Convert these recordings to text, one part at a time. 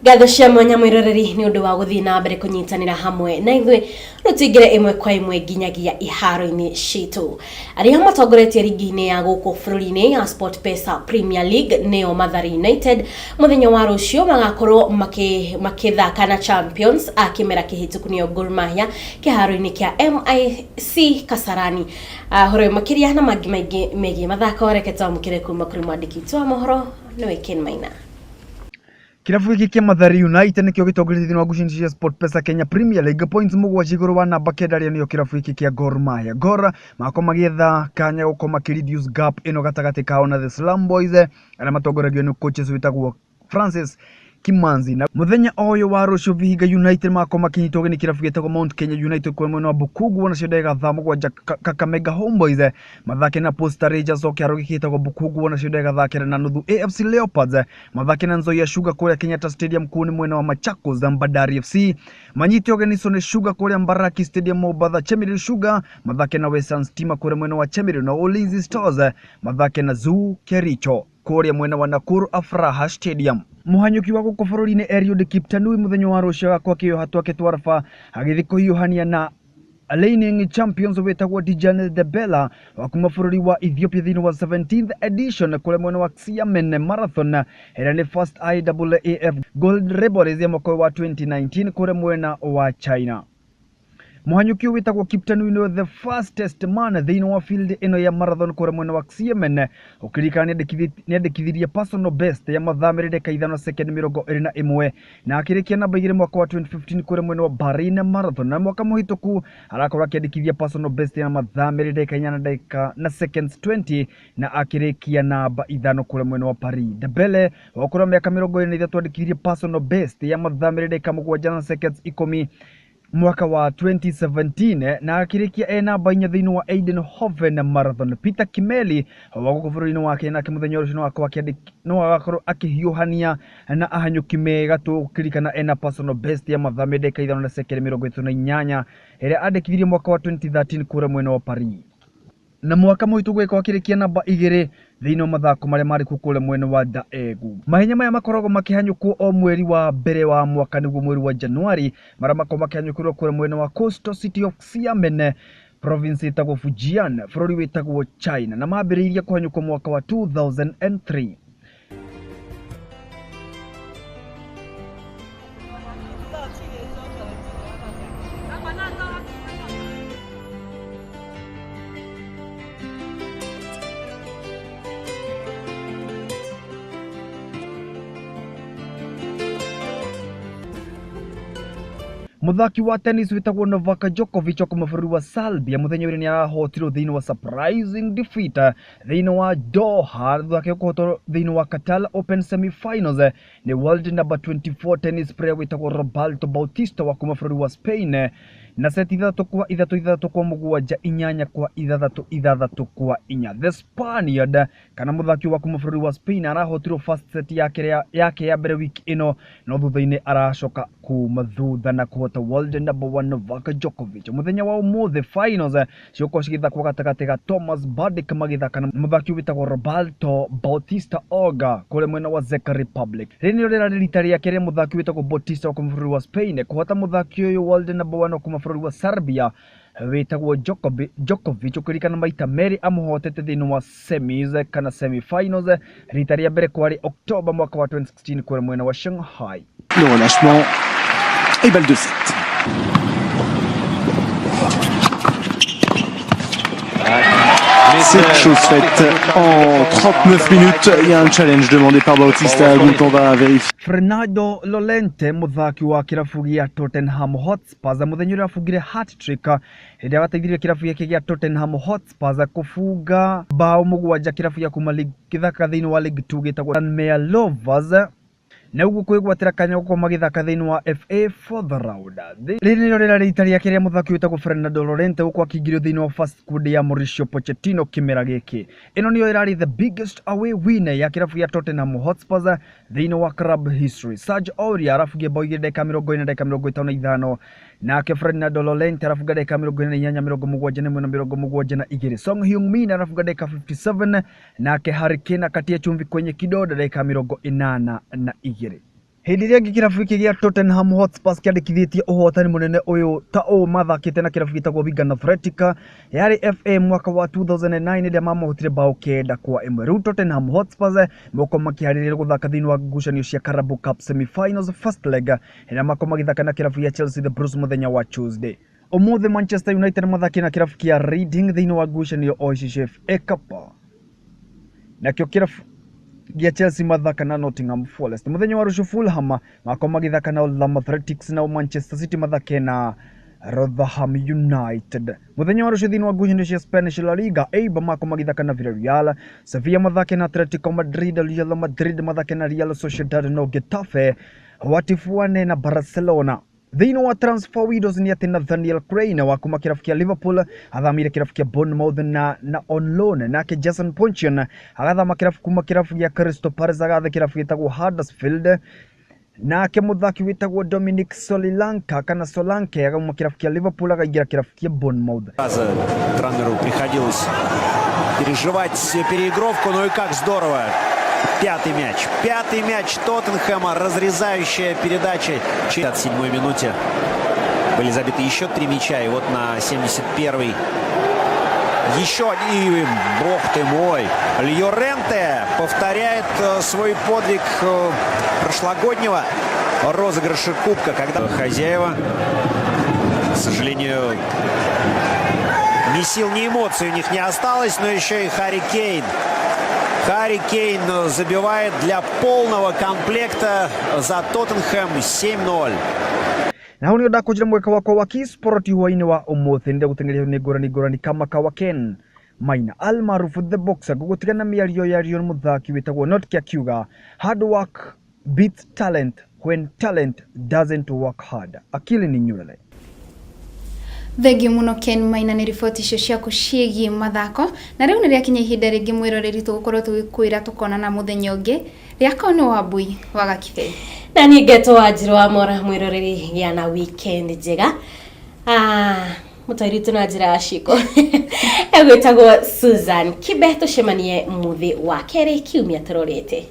Ngatho cia mwanya mwiroreri ni undu wa guthii na mbere kunyitanira hamwe na ithuĩ. Rĩu tuingĩre ĩmwe kwa ĩmwe nginyagia iharo-inĩ citũ. Arĩa matongoretie rigi-inĩ ya gũkũ bũrũri-inĩ ya SportPesa Premier League nĩo Mathare United, mũthenya wa rũciũ magakorwo makĩthaka na champions a kĩmera kĩhĩtũku nĩo Gor Mahia kĩharo-inĩ kĩa MIC Kasarani. Horo makĩria na mangĩ maingĩ megiĩ mathako, reke twamũkĩre kuma kũrĩ mwandĩki witũ wa mohoro nĩwe Ken Maina. Kĩrabu gĩkĩ kĩa Mathare United nĩkĩo gĩtongoretie thĩinĩ wa ngucanio cia SportPesa Kenya Premier League, points 7 igũrũ wa namba 9 arĩa nĩo kĩrabu gĩkĩ kĩa Gor Mahia. Gor magakorwo magĩetha kanya gũkorwo makĩ reduce gap ĩno gatagatĩ kao na the Slum Boys arĩa matongoragio nĩ coaches wĩtagwo Francis Kimanzi. Na mũthenya o ũyũ wa rũciũ Vihiga United magakorwo makĩnyitwo ũgeni kĩrabu gĩtagwo Mount Kenya United kũrĩa mwena wa Bukungu, nacio ndagĩka thaa 7 Kakamega Homeboys mathake na Posta Rangers o kĩharo gĩkĩ gĩtagwo Bukungu, nacio ndagĩka thaa 9:30 AFC Leopards mathake na Nzoia Sugar kũrĩa Kenyatta Stadium kũu nĩ mwena wa Machakos. Bandari FC manyite ũgeni Sony Sugar kũrĩa Mbaraki Stadium Mombasa. Chemelil Sugar mathake na Western Stima kũrĩa mwena wa Chemelil, na Ulinzi Stars mathake na Zoo Kericho kũrĩa mwena wa Nakuru Afraha Stadium. Mũhanyũki wa gũkũ bũrũri-inĩ Eliud Kiptanui mũthenya wa rũciũ agakorwo akĩyoha twake twa raba agĩthiĩ kũhiũhania na reigning champions wĩtagwo Dejan Debela wa kuma bũrũri wa Ethiopia thĩinĩ wa 17th edition kũrĩa mwena wa Xiamen Marathon ĩrĩa nĩ first IAAF Gold Label Race ya mwaka wa 2019 kũrĩa mwena wa China. Mũhanyũki ũyũ wĩtagwo Kiptanui nĩwe the fastest man thĩinĩ wa field ĩno ya marathon kũrĩa mwena wa Xiamen, ũkĩririkana nĩandĩkithirie personal best ya mathaa 2 ndagĩka 5 second 21 na akĩrĩkia namba 2 mwaka wa 2015 kũrĩa mwena wa Bahrain Marathon, na mwaka mũhĩtũku arakorwo akĩandĩkithia personal best ya mathaa 2 ndagĩka 8 ndagĩka na seconds 20 na akĩrĩkia namba 5 kũrĩa mwena wa Paris. Debele wa ũkũrũ wa mĩaka 23 andĩkithirie personal best ya mathaa 2 ndagĩka 7 na seconds 10 mwaka wa 2017 na akĩrĩkia e namba 4 thĩinĩ wa Eindhoven Marathon. Peter Kimeli wa gũkũ bũrũri-inĩ wa Kenya nake mũthenya ũcio no agakorwo akĩhiũhania na ahanyũki mega tũkĩririkana ena personal best ya mathaa 2 ndagĩka 5 na second 38 ĩrĩa andĩkithirie mwaka wa 2013 kũrĩa mwena wa Paris. Na mwaka mũhĩtũku gũgĩkorwo akĩrĩkia namba 2 thĩinĩ wa mathako marĩa marĩ kuo kũrĩa mwena wa Daegu. Mahenya maya makoragwo makĩhanyũkwo o mweri wa mbere wa mwaka nĩguo mweri wa Januari, marĩa makoragwo makĩhanyũkĩrwo kũrĩa mwena wa Coastal City of Xiamen, province ĩtagwo Fujian, bũrũri wĩtagwo China, na mambĩrĩirie kũhanyũkwo mwaka wa 2003. Mũthaki wa tennis wĩtagwo Novak Djokovic wa kuma bũrũri wa Serbia mũthenya ũrĩa nĩarahotirwo thĩinĩ wa surprising defeat thĩinĩ wa Doha thutha wake kũhotwo thĩinĩ wa Qatar Open semi-finals nĩ world number 24 tennis player wĩtagwo Roberto Bautista wa kuma bũrũri wa Spain na seti 3-3, 6-7, 8-6, 6-4. The Spaniard kana mũthaki wa kuma bũrũri wa Spain arahotirwo first set yake ya mbere wiki ĩno, no thutha-inĩ aracoka kuma thutha na kũhota world number 1 Novak Djokovic. Mũthenya wa ũmũthĩ finals cigũkorwo cigĩthakwo gatagatĩ ga Thomas Berdych magĩthaka na mũthaki wĩtagwo Roberto Bautista Agut kũrĩa mwena wa Czech Republic. Rĩrĩ nĩrĩo rĩrarĩ rita rĩake rĩa mũthaki wĩtagwo Bautista wa kuma bũrũri wa Spain kũhota mũthaki ũyũ world number 1 wa kuma bũrũri wa Serbia wĩtagwo Djokovic, ũkĩririkana maita merĩ amũhotete thĩinĩ wa semis kana semi-finals. Rita rĩa mbere kwarĩ October mwaka wa 2016 kũrĩa mwena wa Shanghai. Le relâchement et balle de 7. C'est chose faite en 39 minutes. Il y a un challenge demandé par Bautista Agut, on va vérifier. Fernando Llorente mũthaki wa kĩrabu gĩa Tottenham Hotspur mũthenya ũrĩa abungire hat-trick hĩndĩ ĩrĩa gateithirie kĩrabu gĩake gĩa Tottenham Hotspur kũbunga bao 7 kĩrabu gĩa kuma gĩthaka thĩinĩ wa League 2 gĩtagwo Tranmere Rovers na ũguo kwĩgwatĩra kanya gũkorwo magĩthaka thĩinĩ wa FA fourth round. Rĩrĩ nĩrĩo rĩrarĩ rita rĩake rĩa mũthaki wĩtagwo Fernando Llorente gũkorwo akĩingĩrio thĩinĩ wa first squad ya Mauricio Pochettino kĩmera gĩkĩ. Ĩno nĩyo ĩrarĩ the biggest away win ya kĩrabu gĩa Tottenham Hotspur thĩinĩ wa club history. Serge Aurier arabungia bao 2 ndagĩka 40 ndagĩka 55, nake Fernando Llorente arabunga ndagĩka 48, 71 na 72. Son Heung-min arabunga ndagĩka 57, nake Harry Kane akatia chumvi kwenye kidonda ndagĩka 82. Hĩndĩ ĩrĩa ĩngĩ kĩrabu gĩkĩ gĩa Tottenham Hotspur kĩandĩkithĩtie ũhotani mũnene ũyũ ta ũũ mathakĩte na kĩrabu gĩtagwo Wigan Athletic yarĩ FA mwaka wa 2009 ĩrĩa mamahotire bao 9-1. Rĩu Tottenham Hotspur megũkorwo makĩharĩrĩria gũthaka thĩinĩ wa ngucanio cia Carabao Cup semi-finals first leg ĩrĩa makorwo magĩthaka na kĩrabu gĩa Chelsea the Blues mũthenya wa Tuesday. Ũmũthĩ Manchester United mathakĩte na kĩrabu kĩa Reading thĩinĩ wa ngucanio o ici cia FA Cup. Nakĩo kĩrabu gĩa Chelsea mathaka na Nottingham Forest. Mũthenya wa rũciũ Fulham makorwo magĩthaka na Oldham Athletics, nao Manchester City mathake na Rotherham United. Mũthenya wa rũciũ thĩinĩ wa ngucanio cia Spanish La Liga, Eibar makorwo magĩthaka na Villarreal, Sevilla mathake na Atletico Madrid, Real Madrid mathake na Real Sociedad, no Getafe watifuane na Barcelona. Thĩinĩ wa transfer windows nĩ atĩ Nathaniel Clyne wa kuma kĩrabu kĩa Liverpool athamire kĩrabu kĩa Bournemouth na on loan, nake Jason Puncheon agathama kĩrabu kuma kĩrabu gĩa Crystal Palace agathe kĩrabu gĩtagwo Huddersfield, nake mũthaki wĩtagwo Dominic Solanke kana Solanke agauma kĩrabu kĩa Liverpool akaingĩra kĩrabu kĩa Bournemouth. Раза Транеру приходилось переживать переигровку, ну и как здорово. Пятый мяч. Пятый мяч Тоттенхэма. Разрезающая передача. В 57-й минуте были забиты еще три мяча. И вот на 71-й еще один. И, бог ты мой, Льоренте повторяет свой подвиг прошлогоднего розыгрыша Кубка, когда хозяева, к сожалению, ни сил, ни эмоций у них не осталось, но еще и Харри Кейн. Харри Кейн забивает для полного комплекта за Тоттенхэм 7-0. Na hau nĩho ndakũnjĩra mweka wakwa wa Kisport hwainĩ wa ũmũthĩ. Nĩndagũteng'eria nĩ ngũrani ngũrani kama kawa Ken Maina almarufu The Boxer. Ngũgũtiga na mĩario ya Rion mũthaki wĩtagwo Notke akiuga hard work beats talent when talent doesn't work hard. Akili ni nywele. Thengiũ mũno Ken Maina nĩ riboti icio ciaku ciĩgiĩ mathako. Na rĩu nĩ rĩakinya ihinda rĩngĩ, mwĩroreri, tũgũkorwo tũgĩkwĩra tũkonana mũthenya ũngĩ. Rĩakwa nĩ Wambui wa Gakibei. Na niĩ ngetwo Wanjirũ wa Mora. Mwĩroreri, gĩa na weekend njega. Ah, mũtwari witũ na njĩra ya ciĩko egwĩtagwo Susan Kibe. Tũcemanie mũthĩ wa kerĩ kiumia tũrorete.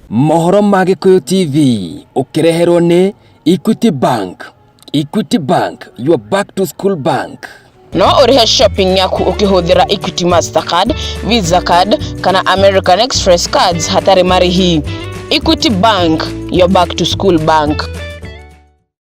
Mohoro ma Gĩkũyũ TV ũkĩreherwo nĩ Equity Bank. Equity Bank, your back to school bank. No ũrĩhe shopping yaku ũkĩhũthĩra Equity Mastercard, Visa card kana American Express cards hatarĩ marĩhi. Equity Bank, your back to school bank.